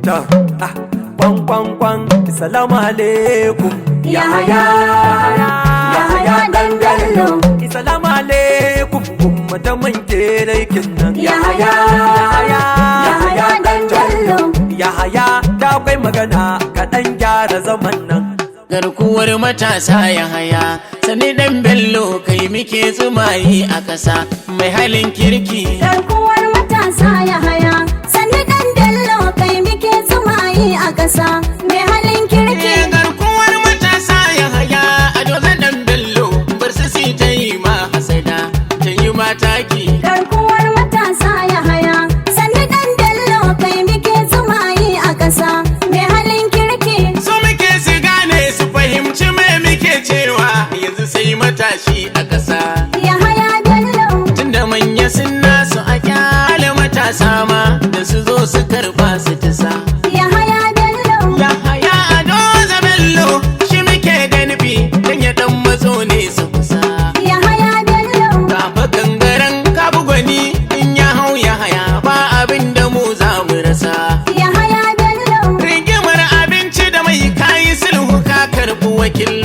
Ta, ah, kwan kwan kwan, salamu alaikum. Yahaya, Yahaya dan Bello. Salamu alaikum, kuma ta man kere nan. Yahaya, Yahaya dan Bello. Yahaya, da akwai magana kaɗan, gyara zaman nan. Garkuwar matasa Yahaya, Sani Dan Bello, kai muke tsumayi a ƙasa, mai halin kirki. Garkuwar matasa Yahaya, Sani Dan Bello, kai muke tsumayi a ƙasa, mai halin kirki. Garkuwar matasa Yahaya a dole Dan Bello, bar su si ta yi ma hasada, ta yi mataki. Garkuwar matasa Yahaya, Sani Dan Bello, kai muke tsumayi a ƙasa, mai halin kirki. Su muke su gane, su fahimci me muke cewa, yanzu sai matashi a ƙasa. Yahaya Bello. Tunda manya sun nasu, a kyale matasa ma da su zo su karba su tisa. Yahaya Bello. Yahaya Ado Bello shi muke da nufi, dan ya dan matso ne su kusa. Yahaya Bello. Kafa gangaren kabu gwani in ya hau Yahaya, ba abin da mu za mu rasa. Yahaya Bello. Rigimar abinci da mai, kayi sulhu, ka karɓi wakil.